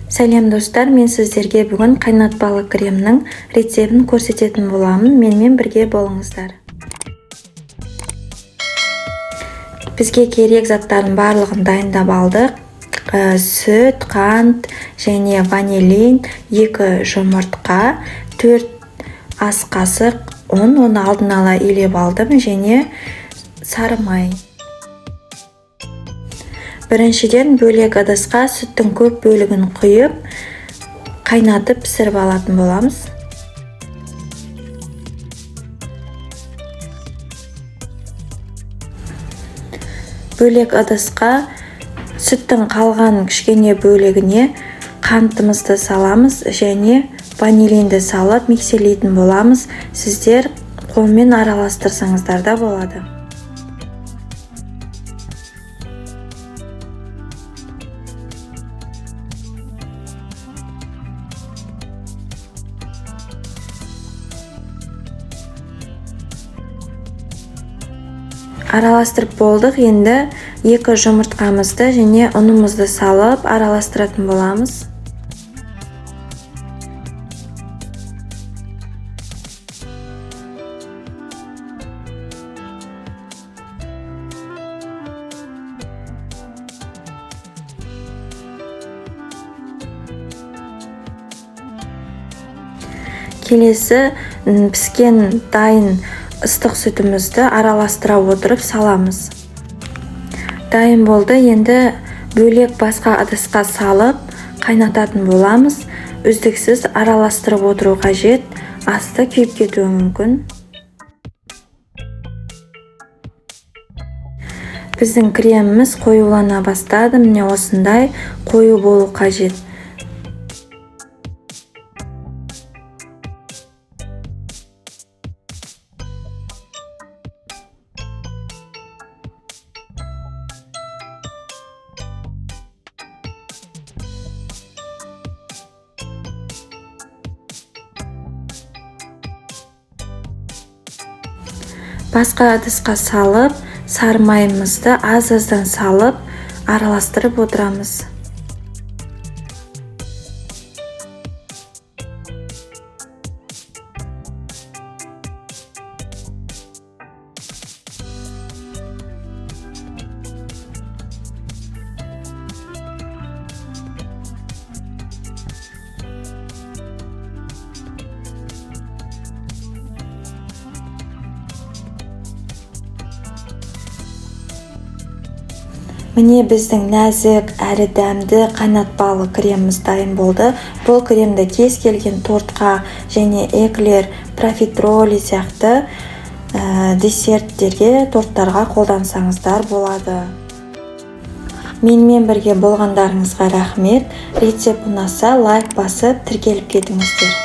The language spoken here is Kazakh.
Сәлем достар, мен сіздерге бүгін қайнатпалы кремнің рецептін көрсететін боламын. Менімен бірге болыңыздар. Бізге керек заттардың барлығын дайындап алдық. Сүт, қант және ванилин, 2 жұмыртқа, 4 ас қасық ұн, оны алдын ала илеп алдым, және сары май. Біріншіден бөлек ыдысқа сүттің көп бөлігін құйып, қайнатып пісіріп алатын боламыз. Бөлек ыдысқа сүттің қалған кішкене бөлігіне қантымызды саламыз және ванилинді салып миксерлейтін боламыз. Сіздер қолмен араластырсаңыздар да болады. Араластырып болдық. Енді 2 жұмыртқамызды және ұнымызды салып араластыратын боламыз. Келесі піскен дайын ыстық сүтімізді араластыра отырып саламыз. Дайын болды. Енді бөлек басқа ыдысқа салып қайнататын боламыз. Үздіксіз араластырып отыру қажет, асты күйіп кетуі мүмкін. Біздің креміміз қоюлана бастады. Міне осындай қою болу қажет. Басқа ыдысқа салып, сары майымызды аз-аздан салып, араластырып отырамыз. Міне біздің нәзік әрі дәмді қайнатпалы креміміз дайын болды. Бұл кремді кез келген тортқа және эклер, профитроли сияқты десерттерге, торттарға қолдансаңыздар болады. Менімен бірге болғандарыңызға рахмет. Рецепт ұнаса лайк басып тіркеліп кетіңіздер.